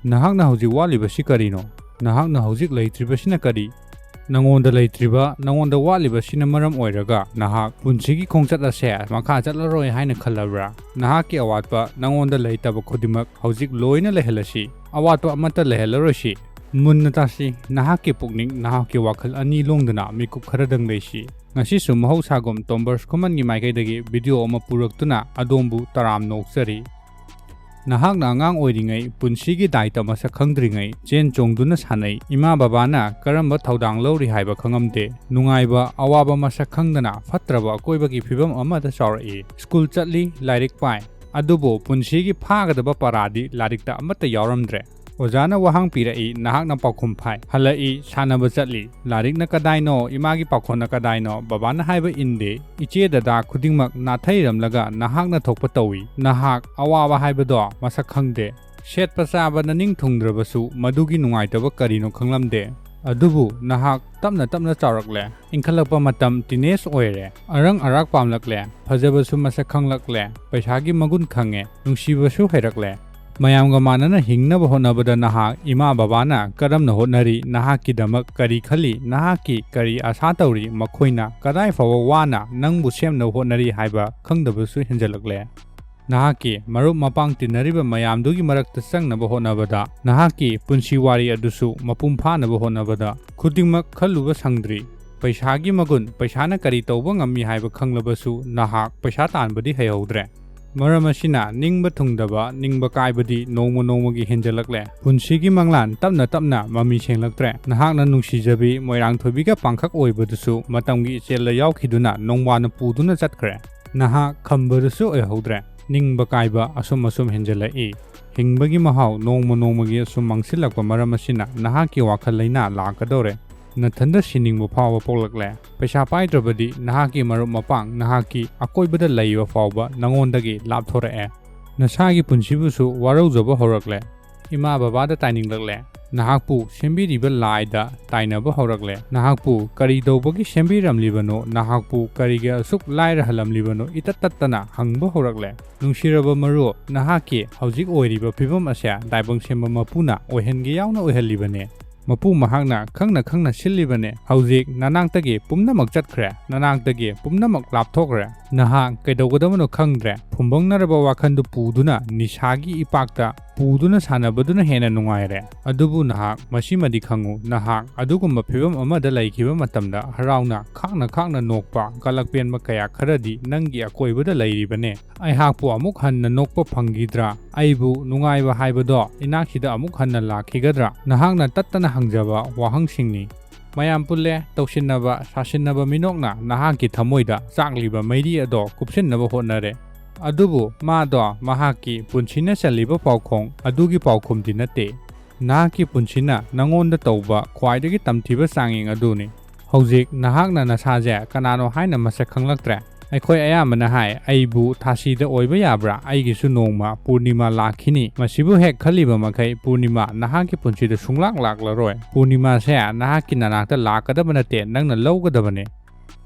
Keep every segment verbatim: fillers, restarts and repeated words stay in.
ꯅꯍꯥꯛꯅ ꯍꯧꯖꯤꯛ ꯋꯥꯠꯂꯤꯕꯁꯤ ꯀꯔꯤꯅꯣ? ꯅꯍꯥꯛꯅ ꯍꯧꯖꯤꯛ ꯂꯩꯇ꯭ꯔꯤꯕꯁꯤꯅ ꯀꯔꯤ? ꯅꯉꯣꯟꯗ ꯂꯩꯇ꯭ꯔꯤꯕ, ꯅꯉꯣꯟꯗ ꯋꯥꯠꯂꯤꯕꯁꯤꯅ ꯃꯔꯝ ꯑꯣꯏꯔꯒ ꯅꯍꯥꯛ ꯄꯨꯟꯁꯤꯒꯤ ꯈꯣꯡꯆꯠ ꯑꯁꯦ ꯃꯈꯥ ꯆꯠꯂꯔꯣꯏ ꯍꯥꯏꯅ ꯈꯜꯂꯕ꯭ꯔꯥ? ꯅꯍꯥꯛꯀꯤ ꯑꯋꯥꯠꯄ ꯅꯉꯣꯟꯗ ꯂꯩꯇꯕ ꯈꯨꯗꯤꯡꯃꯛ ꯍꯧꯖꯤꯛ ꯂꯣꯏꯅ ꯂꯩꯍꯜꯂꯁꯤ꯫ ꯑꯋꯥꯠꯄ ꯑꯃꯠꯇ ꯂꯩꯍꯜꯂꯔꯣꯏꯁꯤ꯫ ꯃꯨꯟꯅ ꯇꯥꯁꯤ, ꯅꯍꯥꯛꯀꯤ ꯄꯨꯛꯅꯤꯡ, ꯅꯍꯥꯛꯀꯤ ꯋꯥꯈꯜ ꯑꯅꯤ ꯂꯣꯡꯗꯅ ꯃꯤꯀꯨꯞ ꯈꯔꯗꯪ ꯂꯩꯁꯤ꯫ ꯉꯁꯤꯁꯨ ꯃꯍꯧꯁꯥꯒꯨꯝ ꯇꯣꯝꯕꯔꯁ ꯈꯨꯃꯟꯒꯤ ꯃꯥꯏꯀꯩꯗꯒꯤ ꯚꯤꯗꯤꯑꯣ ꯑꯃ ꯄꯨꯔꯛꯇꯨꯅ ꯑꯗꯣꯝꯕꯨ ꯇꯔꯥꯝꯅ ꯑꯣꯛꯆꯔꯤ꯫ ꯅꯍꯥꯛꯅ ꯑꯉꯥꯡ ꯑꯣꯏꯔꯤꯉꯩ ꯄꯨꯟꯁꯤꯒꯤ ꯗꯥꯏꯇ ꯃꯁꯛ ꯈꯪꯗ꯭ꯔꯤꯉꯩ ꯆꯦꯟ ꯆꯣꯡꯗꯨꯅ ꯁꯥꯟꯅꯩ꯫ ꯏꯃꯥ ꯕꯕꯥꯅ ꯀꯔꯝꯕ ꯊꯧꯗꯥꯡ ꯂꯧꯔꯤ ꯍꯥꯏꯕ ꯈꯪꯉꯝꯗꯦ꯫ ꯅꯨꯡꯉꯥꯏꯕ, ꯑꯋꯥꯕ ꯃꯁꯛ ꯈꯪꯗꯅ ꯐꯠꯇ꯭ꯔꯕ ꯑꯀꯣꯏꯕꯒꯤ ꯐꯤꯕꯝ ꯑꯃꯗ ꯆꯥꯎꯔꯛꯏ꯫ ꯁ꯭ꯀꯨꯜ ꯆꯠꯂꯤ, ꯂꯥꯏꯔꯤꯛ ꯄꯥꯏ꯫ ꯑꯗꯨꯕꯨ ꯄꯨꯟꯁꯤꯒꯤ ꯐꯥꯒꯗꯕ ꯄꯔꯥꯗꯤ ꯂꯥꯏꯔꯤꯛꯇ ꯑꯃꯠꯇ ꯌꯥꯎꯔꯝꯗ꯭ꯔꯦ꯫ ꯑꯣꯖꯥꯅ ꯋꯥꯍꯪ ꯄꯤꯔꯛꯏ, ꯅꯍꯥꯛꯅ ꯄꯥꯎꯈꯨꯝ ꯐꯥꯏ꯫ ꯍꯜꯂꯛꯏ, ꯁꯥꯟꯅꯕ ꯆꯠꯂꯤ꯫ ꯂꯥꯏꯔꯤꯛꯅ ꯀꯗꯥꯏꯅꯣ, ꯏꯃꯥꯒꯤ ꯄꯥꯈꯣꯟꯅ ꯀꯗꯥꯏꯅꯣ, ꯕꯕꯥꯅ ꯍꯥꯏꯕ ꯏꯟꯗꯦ꯫ ꯏꯆꯦ ꯗꯗꯥ ꯈꯨꯗꯤꯡꯃꯛ ꯅꯥꯊꯩꯔꯝꯂꯒ ꯅꯍꯥꯛꯅ ꯊꯣꯛꯄ ꯇꯧꯏ꯫ ꯅꯍꯥꯛ ꯑꯋꯥꯕ ꯍꯥꯏꯕꯗꯣ ꯃꯁꯛ ꯈꯪꯗꯦ꯫ ꯁꯦꯠꯄ ꯆꯥꯕ ꯅꯅꯤꯡ ꯊꯨꯡꯗ꯭ꯔꯕꯁꯨ ꯃꯗꯨꯒꯤ ꯅꯨꯡꯉꯥꯏꯇꯕ ꯀꯔꯤꯅꯣ ꯈꯪꯂꯝꯗꯦ꯫ ꯑꯗꯨꯕꯨ ꯅꯍꯥꯛ ꯇꯞꯅ ꯇꯞꯅ ꯆꯥꯎꯔꯛꯂꯦ꯫ ꯏꯟꯈꯠꯂꯛꯄ ꯃꯇꯝ ꯇꯤꯅꯦꯖ ꯑꯣꯏꯔꯦ꯫ ꯑꯔꯪ ꯑꯔꯥꯛ ꯄꯥꯝꯂꯛꯂꯦ꯫ ꯐꯖꯕꯁꯨ ꯃꯁꯛ ꯈꯪꯂꯛꯂꯦ꯫ ꯄꯩꯁꯥꯒꯤ ꯃꯒꯨꯟ ꯈꯪꯉꯦ꯫ ꯅꯨꯡꯁꯤꯕꯁꯨ ꯍꯩꯔꯛꯂꯦ꯫ ꯃꯌꯥꯝꯒ ꯃꯥꯟꯅꯅ ꯍꯤꯡꯅꯕ ꯍꯣꯠꯅꯕꯗ ꯅꯍꯥꯛ ꯏꯃꯥ ꯕꯕꯥꯅ ꯀꯔꯝꯅ ꯍꯣꯠꯅꯔꯤ, ꯅꯍꯥꯛꯀꯤꯗꯃꯛ ꯀꯔꯤ ꯈꯜꯂꯤ, ꯅꯍꯥꯛꯀꯤ ꯀꯔꯤ ꯑꯁꯥ ꯇꯧꯔꯤ, ꯃꯈꯣꯏꯅ ꯀꯗꯥꯏ ꯐꯥꯎꯕ ꯋꯥꯅ ꯅꯪꯕꯨ ꯁꯦꯝꯅꯕ ꯍꯣꯠꯅꯔꯤ ꯍꯥꯏꯕ ꯈꯪꯗꯕꯁꯨ ꯍꯦꯟꯖꯜꯂꯛꯂꯦ꯫ ꯅꯍꯥꯛꯀꯤ ꯃꯔꯨꯞ ꯃꯄꯥꯡ ꯇꯤꯟꯅꯔꯤꯕ ꯃꯌꯥꯝꯗꯨꯒꯤ ꯃꯔꯛꯇ ꯆꯪꯅꯕ ꯍꯣꯠꯅꯕꯗ, ꯅꯍꯥꯛꯀꯤ ꯄꯨꯟꯁꯤ ꯋꯥꯔꯤ ꯑꯗꯨꯁꯨ ꯃꯄꯨꯡ ꯐꯥꯅꯕ ꯍꯣꯠꯅꯕꯗ ꯈꯨꯗꯤꯡꯃꯛ ꯈꯜꯂꯨꯕ ꯁꯪꯗ꯭ꯔꯤ꯫ ꯄꯩꯁꯥꯒꯤ ꯃꯒꯨꯟ, ꯄꯩꯁꯥꯅ ꯀꯔꯤ ꯇꯧꯕ ꯉꯝꯃꯤ ꯍꯥꯏꯕ ꯈꯪꯂꯕꯁꯨ ꯅꯍꯥꯛ ꯄꯩꯁꯥ ꯇꯥꯟꯕꯗꯤ ꯍꯩꯍꯧꯗ꯭ꯔꯦ꯫ ꯃꯔꯝ ꯑꯁꯤꯅ ꯅꯤꯡꯕ ꯊꯨꯡꯗꯕ, ꯅꯤꯡꯕ ꯀꯥꯏꯕꯗꯤ ꯅꯣꯡꯃ ꯅꯣꯡꯃꯒꯤ ꯍꯦꯟꯖꯜꯂꯛꯂꯦ꯫ ꯄꯨꯟꯁꯤꯒꯤ ꯃꯪꯂꯥꯟ ꯇꯞꯅ ꯇꯞꯅ ꯃꯃꯤ ꯁꯦꯡꯂꯛꯇ꯭ꯔꯦ꯫ ꯅꯍꯥꯛꯅ ꯅꯨꯡꯁꯤꯖꯕꯤ ꯃꯣꯏꯔꯥꯡꯊꯣꯏꯕꯤꯒ ꯄꯥꯡꯈꯛ ꯑꯣꯏꯕꯗꯨꯁꯨ ꯃꯇꯝꯒꯤ ꯏꯆꯦꯜꯗ ꯌꯥꯎꯈꯤꯗꯨꯅ ꯅꯣꯡꯕꯥꯅ ꯄꯨꯗꯨꯅ ꯆꯠꯈ꯭ꯔꯦ꯫ ꯅꯍꯥꯛ ꯈꯝꯕꯗꯨꯁꯨ ꯑꯣꯏꯍꯧꯗ꯭ꯔꯦ꯫ ꯅꯤꯡꯕ ꯀꯥꯏꯕ ꯑꯁꯨꯝ ꯑꯁꯨꯝ ꯍꯦꯟꯖꯜꯂꯛꯏ꯫ ꯍꯤꯡꯕꯒꯤ ꯃꯍꯥꯎ ꯅꯣꯡꯃ ꯅꯣꯡꯃꯒꯤ ꯑꯁꯨꯝ ꯃꯥꯡꯁꯤꯜꯂꯛꯄ ꯃꯔꯝ ꯑꯁꯤꯅ ꯅꯍꯥꯛꯀꯤ ꯋꯥꯈꯜ ꯂꯩꯅꯥ ꯂꯥꯛꯀꯗꯧꯔꯦ꯫ ꯅꯊꯟꯗ ꯁꯤꯅꯤꯡꯕ ꯐꯥꯎꯕ ꯄꯣꯛꯂꯛꯂꯦ꯫ ꯄꯩꯁꯥ ꯄꯥꯏꯗ꯭ꯔꯕꯗꯤ ꯅꯍꯥꯛꯀꯤ ꯃꯔꯨꯞ ꯃꯄꯥꯡ, ꯅꯍꯥꯛꯀꯤ ꯑꯀꯣꯏꯕꯗ ꯂꯩꯔꯤꯕ ꯐꯥꯎꯕ ꯅꯉꯣꯟꯗꯒꯤ ꯂꯥꯞꯊꯣꯔꯛꯑꯦ꯫ ꯅꯁꯥꯒꯤ ꯄꯨꯟꯁꯤꯕꯨꯁꯨ ꯋꯥꯔꯧꯖꯕ ꯍꯧꯔꯛꯂꯦ꯫ ꯏꯃꯥ ꯕꯕꯥꯗ ꯇꯥꯏꯅꯤꯡꯂꯛꯂꯦ꯫ ꯅꯍꯥꯛꯄꯨ ꯁꯦꯝꯕꯤꯔꯤꯕ ꯂꯥꯏꯗ ꯇꯥꯏꯅꯕ ꯍꯧꯔꯛꯂꯦ꯫ ꯅꯍꯥꯛꯄꯨ ꯀꯔꯤ ꯇꯧꯕꯒꯤ ꯁꯦꯝꯕꯤꯔꯝꯂꯤꯕꯅꯣ? ꯅꯍꯥꯛꯄꯨ ꯀꯔꯤꯒꯤ ꯑꯁꯨꯛ ꯂꯥꯏꯔꯍꯜꯂꯝꯂꯤꯕꯅꯣ? ꯏꯇꯠ ꯇꯠꯇꯅ ꯍꯪꯕ ꯍꯧꯔꯛꯂꯦ꯫ ꯅꯨꯡꯁꯤꯔꯕ ꯃꯔꯨꯞ, ꯅꯍꯥꯛꯀꯤ ꯍꯧꯖꯤꯛ ꯑꯣꯏꯔꯤꯕ ꯐꯤꯕꯝ ꯑꯁꯦ ꯇꯥꯏꯕꯪ ꯁꯦꯝꯕ ꯃꯄꯨꯅ ꯑꯣꯏꯍꯟꯒꯦ ꯌꯥꯎꯅ ꯑꯣꯏꯍꯜꯂꯤꯕꯅꯦ꯫ ꯃꯄꯨ ꯃꯍꯥꯛꯅ ꯈꯪꯅ ꯈꯪꯅ ꯁꯤꯜꯂꯤꯕꯅꯦ꯫ ꯍꯧꯖꯤꯛ ꯅꯅꯥꯛꯇꯒꯤ ꯄꯨꯝꯅꯃꯛ ꯆꯠꯈ꯭ꯔꯦ, ꯅꯅꯥꯛꯇꯒꯤ ꯄꯨꯝꯅꯃꯛ ꯂꯥꯞꯊꯣꯛꯈ꯭ꯔꯦ꯫ ꯅꯍꯥꯛ ꯀꯩꯗꯧꯒꯗꯕꯅꯣ ꯈꯪꯗ꯭ꯔꯦ꯫ ꯐꯨꯝꯕꯪꯅꯔꯕ ꯋꯥꯈꯜꯗꯨ ꯄꯨꯗꯨꯅ ꯅꯤꯁꯥꯒꯤ ꯏꯄꯥꯛꯇ ꯄꯨꯗꯨꯅ ꯁꯥꯟꯅꯕꯗꯨꯅ ꯍꯦꯟꯅ ꯅꯨꯡꯉꯥꯏꯔꯦ꯫ ꯑꯗꯨꯕꯨ ꯅꯍꯥꯛ ꯃꯁꯤꯃꯗꯤ ꯈꯪꯉꯨ, ꯅꯍꯥꯛ ꯑꯗꯨꯒꯨꯝꯕ ꯐꯤꯕꯝ ꯑꯃꯗ ꯂꯩꯈꯤꯕ ꯃꯇꯝꯗ ꯍꯔꯥꯎꯅ ꯈꯥꯡꯅ ꯈꯥꯡꯅ ꯅꯣꯛꯄ ꯀꯂꯛ ꯄꯦꯟꯕ ꯀꯌꯥ ꯈꯔꯗꯤ ꯅꯪꯒꯤ ꯑꯀꯣꯏꯕꯗ ꯂꯩꯔꯤꯕꯅꯦ꯫ ꯑꯩꯍꯥꯛꯄꯨ ꯑꯃꯨꯛ ꯍꯟꯅ ꯅꯣꯛꯄ ꯐꯪꯈꯤꯗ꯭ꯔꯥ? ꯑꯩꯕꯨ ꯅꯨꯡꯉꯥꯏꯕ ꯍꯥꯏꯕꯗꯣ ꯏꯅꯥꯛꯁꯤꯗ ꯑꯃꯨꯛ ꯍꯟꯅ ꯂꯥꯛꯈꯤꯒꯗ꯭ꯔꯥ? ꯅꯍꯥꯛꯅ ꯇꯠꯇꯅ ꯍꯪꯖꯕ ꯋꯥꯍꯪꯁꯤꯡꯅꯤ꯫ ꯃꯌꯥꯝ ꯄꯨꯜꯂꯦ, ꯇꯧꯁꯤꯟꯅꯕ, ꯁꯥꯁꯤꯟꯅꯕ ꯃꯤꯅꯣꯛꯅ ꯅꯍꯥꯛꯀꯤ ꯊꯃꯣꯏꯗ ꯆꯥꯛꯂꯤꯕ ꯃꯩꯔꯤ ꯑꯗꯣ ꯀꯨꯞꯁꯤꯟꯅꯕ ꯍꯣꯠꯅꯔꯦ꯫ ꯑꯗꯨꯕꯨ ꯃꯥꯗꯣ ꯃꯍꯥꯛꯀꯤ ꯄꯨꯟꯁꯤꯅ ꯆꯜꯂꯤꯕ ꯄꯥꯎꯈꯣꯡ ꯑꯗꯨꯒꯤ ꯄꯥꯎꯈꯨꯝꯗꯤ ꯅꯠꯇꯦ꯫ ꯅꯍꯥꯛꯀꯤ ꯄꯨꯟꯁꯤꯅ ꯅꯉꯣꯟꯗ ꯇꯧꯕ ꯈ꯭ꯋꯥꯏꯗꯒꯤ ꯇꯝꯊꯤꯕ ꯆꯥꯡꯌꯦꯡ ꯑꯗꯨꯅꯤ꯫ ꯍꯧꯖꯤꯛ ꯅꯍꯥꯛꯅ ꯅꯁꯥꯁꯦ ꯀꯅꯥꯅꯣ ꯍꯥꯏꯅ ꯃꯁꯛ ꯈꯪꯂꯛꯇ꯭ꯔꯦ꯫ ꯑꯩꯈꯣꯏ ꯑꯌꯥꯝꯕꯅ ꯍꯥꯏ, "ꯑꯩꯕꯨ ꯊꯥꯁꯤꯗ ꯑꯣꯏꯕ ꯌꯥꯕ꯭ꯔꯥ? ꯑꯩꯒꯤꯁꯨ ꯅꯣꯡꯃ ꯄꯨꯔꯅꯤꯃꯥ ꯂꯥꯛꯈꯤꯅꯤ"꯫ ꯃꯁꯤꯕꯨ ꯍꯦꯛ ꯈꯜꯂꯤꯕ ꯃꯈꯩ ꯄꯨꯔꯅꯤꯃꯥ ꯅꯍꯥꯛꯀꯤ ꯄꯨꯟꯁꯤꯗ ꯁꯨꯡꯂꯥꯛ ꯂꯥꯛꯂꯔꯣꯏ꯫ ꯄꯨꯔꯅꯤꯃꯥꯁꯦ ꯅꯍꯥꯛꯀꯤ ꯅꯅꯥꯛꯇ ꯂꯥꯛꯀꯗꯕ ꯅꯠꯇꯦ, ꯅꯪꯅ ꯂꯧꯒꯗꯕꯅꯦ꯫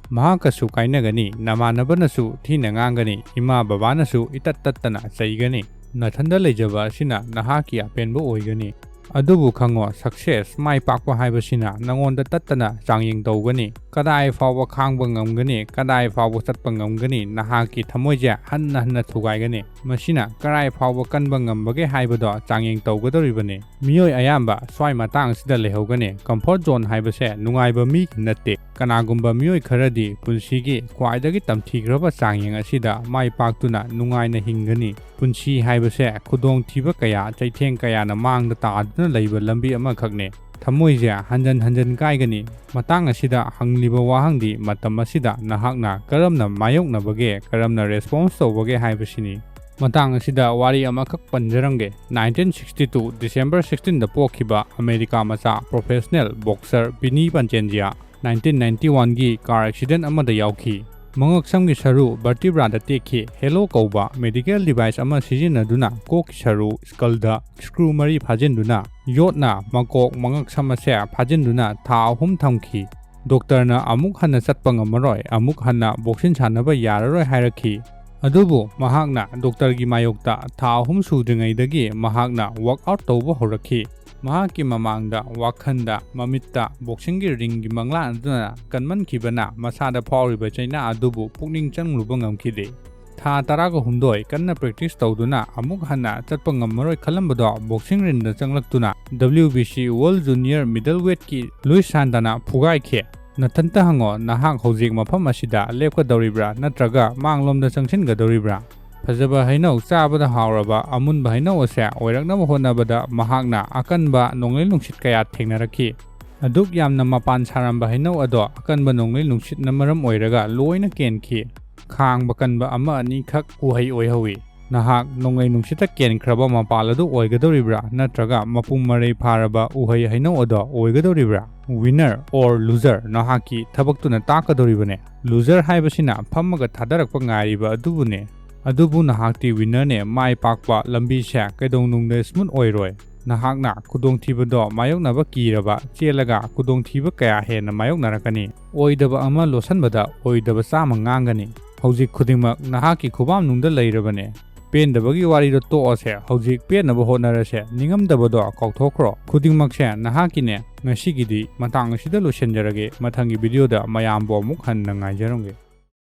ꯃꯍꯥꯛꯀꯁꯨ ꯀꯥꯏꯅꯒꯅꯤ, ꯅꯃꯥꯟꯅꯕꯅꯁꯨ ꯊꯤꯅ ꯉꯥꯡꯒꯅꯤ, ꯏꯃꯥ ꯕꯕꯥꯅꯁꯨ ꯏꯇꯠ ꯇꯠꯇꯅ ꯆꯩꯒꯅꯤ꯫ ꯅꯊꯟꯗ ꯂꯩꯖꯕ ꯑꯁꯤꯅ ꯅꯍꯥꯛꯀꯤ ꯑꯄꯦꯟꯕ ꯑꯣꯏꯒꯅꯤ꯫ ꯑꯗꯨꯕꯨ ꯈꯪꯉꯣ, success, ꯃꯥꯏ ꯄꯥꯛꯄ ꯍꯥꯏꯕꯁꯤꯅ ꯅꯉꯣꯟꯗ ꯇꯠꯇꯅ ꯆꯥꯡꯌꯦꯡ ꯇꯧꯒꯅꯤ꯫ ꯀꯗꯥꯏ ꯐꯥꯎꯕ ꯈꯥꯡꯕ ꯉꯝꯒꯅꯤ, ꯀꯗꯥꯏ ꯐꯥꯎꯕ ꯆꯠꯄ ꯉꯝꯒꯅꯤ, ꯅꯍꯥꯛꯀꯤ ꯊꯃꯣꯏꯁꯦ ꯍꯟꯅ ꯍꯟꯅ ꯊꯨꯒꯥꯏꯒꯅꯤ꯫ ꯃꯁꯤꯅ ꯀꯗꯥꯏ ꯐꯥꯎꯕ ꯀꯟꯕ ꯉꯝꯕꯒꯦ ꯍꯥꯏꯕꯗꯣ ꯆꯥꯡꯌꯦꯡ ꯇꯧꯒꯗꯧꯔꯤꯕꯅꯤ꯫ ꯃꯤꯑꯣꯏ ꯑꯌꯥꯝꯕ ꯁ꯭ꯋꯥꯏ ꯃꯇꯥꯡ ꯑꯁꯤꯗ ꯂꯩꯍꯧꯒꯅꯤ꯫ Comfort zone ꯍꯥꯏꯕꯁꯦ ꯅꯨꯡꯉꯥꯏꯕ ꯃꯤꯒꯤ ꯅꯠꯇꯦ꯫ ꯀꯅꯥꯒꯨꯝꯕ ꯃꯤꯑꯣꯏ ꯈꯔꯗꯤ ꯄꯨꯟꯁꯤꯒꯤ ꯈ꯭ꯋꯥꯏꯗꯒꯤ ꯇꯝꯊꯤꯈ꯭ꯔꯕ ꯆꯥꯡꯌꯦꯡ ꯑꯁꯤꯗ ꯃꯥꯏ ꯄꯥꯛꯇꯨꯅ ꯅꯨꯡꯉꯥꯏꯅ ꯍꯤꯡꯒꯅꯤ꯫ ꯄꯨꯟꯁꯤ ꯍꯥꯏꯕꯁꯦ ꯈꯨꯗꯣꯡꯊꯤꯕ ꯀꯌꯥ, ꯆꯩꯊꯦꯡ ꯀꯌꯥꯅ ꯃꯥꯡꯗ ꯇꯥꯗꯨꯅ ꯂꯩꯕ ꯂꯝꯕꯤ ꯑꯃꯈꯛꯅꯤ꯫ ꯊꯃꯣꯏꯁꯦ ꯍꯟꯖꯟ ꯍꯟꯖꯟ ꯀꯥꯏꯒꯅꯤ꯫ ꯃꯇꯥꯡ ꯑꯁꯤꯗ ꯍꯪꯂꯤꯕ ꯋꯥꯍꯪꯗꯤ ꯃꯇꯝ ꯑꯁꯤꯗ ꯅꯍꯥꯛꯅ ꯀꯔꯝꯅ ꯃꯥꯌꯣꯛꯅꯕꯒꯦ, ꯀꯔꯝꯅ response ꯇꯧꯕꯒꯦ ꯍꯥꯏꯕꯁꯤꯅꯤ꯫ ꯃꯇꯥꯡ ꯑꯁꯤꯗ ꯋꯥꯔꯤ ꯑꯃꯈꯛ ꯄꯟꯖꯔꯝꯒꯦ꯫ Nineteen sixty two December sixteen ꯗ ꯄꯣꯛꯈꯤꯕ ꯑꯃꯦꯔꯤꯀꯥ ꯃꯆꯥ professional boxer ꯕꯤꯅꯤ ꯄꯟꯆꯦꯟꯖꯤꯌꯥ nineteen ninety one ꯒꯤ car accident ꯑꯃꯗ ꯌꯥꯎꯈꯤ꯫ ꯃꯉꯛꯁꯝꯒꯤ ꯁꯔꯨ vertebraꯗ ꯇꯦꯛꯈꯤ꯫ Halo ꯀꯧꯕ medical device ꯑꯃ ꯁꯤꯖꯤꯟꯅꯗꯨꯅ ꯀꯣꯛꯀꯤ ꯁꯔꯨ skullꯗ screw ꯃꯔꯤ ꯐꯥꯖꯤꯟꯗꯨꯅ ꯌꯣꯠꯅ ꯃꯀꯣꯛ ꯃꯉꯛꯁꯝ ꯑꯁꯦ ꯐꯥꯖꯤꯟꯗꯨꯅ ꯊꯥ ꯑꯍꯨꯝ ꯊꯝꯈꯤ꯫ ꯗꯣꯛꯇꯔꯅ ꯑꯃꯨꯛ ꯍꯟꯅ ꯆꯠꯄ ꯉꯝꯃꯔꯣꯏ, ꯑꯃꯨꯛ ꯍꯟꯅ boxing ꯁꯥꯟꯅꯕ ꯌꯥꯔꯔꯣꯏ ꯍꯥꯏꯔꯛꯈꯤ꯫ ꯑꯗꯨꯕꯨ ꯃꯍꯥꯛꯅ ꯗꯣꯛꯇꯔꯒꯤ ꯃꯥꯌꯣꯛꯇ ꯊꯥ ꯑꯍꯨꯝ ꯁꯨꯗ꯭ꯔꯤꯉꯩꯗꯒꯤ ꯃꯍꯥꯛꯅ workout ꯇꯧꯕ ꯍꯧꯔꯛꯈꯤ꯫ ꯃꯍꯥꯛꯀꯤ ꯃꯃꯥꯡꯗ ꯋꯥꯈꯜꯗ ꯃꯃꯤꯠꯇ boxingꯒꯤ ringꯒꯤ ꯃꯪꯂꯥꯟ ꯑꯗꯨꯅ ꯀꯟꯃꯟꯈꯤꯕꯅ ꯃꯁꯥꯗ ꯐꯥꯎꯔꯤꯕ ꯆꯩꯅꯥ ꯑꯗꯨꯕꯨ ꯄꯨꯛꯅꯤꯡ ꯆꯪꯂꯨꯕ ꯉꯝꯈꯤꯗꯦ꯫ ꯊꯥ ꯇꯔꯥꯒ ꯍꯨꯝꯗꯣꯏ ꯀꯟꯅ practice ꯇꯧꯗꯨꯅ ꯑꯃꯨꯛ ꯍꯟꯅ ꯆꯠꯄ ꯉꯝꯃꯔꯣꯏ ꯈꯜꯂꯝꯕꯗꯣ boxing ringꯗ ꯆꯪꯂꯛꯇꯨꯅ W B C World Junior Middleweightꯀꯤ Luis Santana ꯐꯨꯒꯥꯏꯈꯤ꯫ ꯅꯊꯟꯇ ꯍꯪꯉꯣ, ꯅꯍꯥꯛ ꯍꯧꯖꯤꯛ ꯃꯐꯝ ꯑꯁꯤꯗ ꯂꯦꯞꯀꯗꯧꯔꯤꯕ꯭ꯔꯥ ꯅꯠꯇ꯭ꯔꯒ ꯃꯥꯡꯂꯣꯝꯗ ꯆꯪꯁꯤꯟꯒꯗꯧꯔꯤꯕ꯭ꯔꯥ? ꯐꯖꯕ ꯍꯩꯅꯧ, ꯆꯥꯕꯗ ꯍꯥꯎꯔꯕ ꯑꯃꯨꯟꯕ ꯍꯩꯅꯧ ꯑꯁꯦ ꯑꯣꯏꯔꯛꯅꯕ ꯍꯣꯠꯅꯕꯗ ꯃꯍꯥꯛꯅ ꯑꯀꯟꯕ ꯅꯣꯡꯂꯩ ꯅꯨꯡꯁꯤꯠ ꯀꯌꯥ ꯊꯦꯡꯅꯔꯛꯈꯤ꯫ ꯑꯗꯨꯛ ꯌꯥꯝꯅ ꯃꯄꯥꯟ ꯁꯥꯔꯝꯕ ꯍꯩꯅꯧ ꯑꯗꯣ ꯑꯀꯟꯕ ꯅꯣꯡꯂꯩ ꯅꯨꯡꯁꯤꯠꯅ ꯃꯔꯝ ꯑꯣꯏꯔꯒ ꯂꯣꯏꯅ ꯀꯦꯟꯈꯤ꯫ ꯈꯥꯡꯕ ꯀꯟꯕ ꯑꯃ ꯑꯅꯤꯈꯛ ꯎꯍꯩ ꯑꯣꯏꯍꯧꯏ꯫ ꯅꯍꯥꯛ ꯅꯣꯡꯂꯩ ꯅꯨꯡꯁꯤꯠꯇ ꯀꯦꯟꯈ꯭ꯔꯕ ꯃꯄꯥꯜ ꯑꯗꯨ ꯑꯣꯏꯒꯗꯧꯔꯤꯕ꯭ꯔꯥ ꯅꯠꯇ꯭ꯔꯒ ꯃꯄꯨꯡ ꯃꯔꯩ ꯐꯥꯔꯕ ꯎꯍꯩ ꯍꯩꯅꯧ ꯑꯗꯣ ꯑꯣꯏꯒꯗꯧꯔꯤꯕ꯭ꯔꯥ? Winner or loser ꯅꯍꯥꯛꯀꯤ ꯊꯕꯛꯇꯨꯅ ꯇꯥꯛꯀꯗꯧꯔꯤꯕꯅꯦ꯫ Loser ꯍꯥꯏꯕꯁꯤꯅ ꯐꯝꯃꯒ ꯊꯥꯗꯔꯛꯄ ꯉꯥꯏꯔꯤꯕ ꯑꯗꯨꯕꯨꯅꯦ꯫ ꯑꯗꯨꯕꯨ ꯅꯍꯥꯛꯇꯤ winnerꯅꯦ, ꯃꯥꯏ ꯄꯥꯛꯄ ꯂꯝꯕꯤꯁꯦ ꯀꯩꯗꯧꯅꯨꯡꯗ smooth ꯑꯣꯏꯔꯣꯏ꯫ ꯅꯍꯥꯛꯅ ꯈꯨꯗꯣꯡꯊꯤꯕꯗꯣ ꯃꯥꯌꯣꯛꯅꯕ ꯀꯤꯔꯕ ꯆꯦꯜꯂꯒ ꯈꯨꯗꯣꯡꯊꯤꯕ ꯀꯌꯥ ꯍꯦꯟꯅ ꯃꯥꯌꯣꯛꯅꯔꯛꯀꯅꯤ꯫ ꯑꯣꯏꯗꯕ ꯑꯃ ꯂꯣꯠꯁꯟꯕꯗ ꯑꯣꯏꯗꯕ ꯆꯥꯝꯃ ꯉꯥꯡꯒꯅꯤ꯫ ꯍꯧꯖꯤꯛ ꯈꯨꯗꯤꯡꯃꯛ ꯅꯍꯥꯛꯀꯤ ꯈꯨꯕꯥꯝꯅꯨꯡꯗ ꯂꯩꯔꯕꯅꯦ꯫ ꯄꯦꯟꯗꯕꯒꯤ ꯋꯥꯔꯤꯗꯣ ꯇꯣꯛꯑꯁꯦ, ꯍꯧꯖꯤꯛ ꯄꯦꯟꯅꯕ ꯍꯣꯠꯅꯔꯁꯦ, ꯅꯤꯡꯉꯝꯗꯕꯗꯣ ꯀꯥꯎꯊꯣꯛꯈ꯭ꯔꯣ꯫ ꯈꯨꯗꯤꯡꯃꯛꯁꯦ ꯅꯍꯥꯛꯀꯤꯅꯦ꯫ ꯉꯁꯤꯒꯤꯗꯤ ꯃꯇꯥꯡ ꯑꯁꯤꯗ ꯂꯣꯏꯁꯤꯟꯖꯔꯒꯦ, ꯃꯊꯪꯒꯤ videoꯗ ꯃꯌꯥꯝꯕꯨ ꯑꯃꯨꯛ ꯍꯟꯅ ꯉꯥꯏꯖꯔꯝꯒꯦ꯫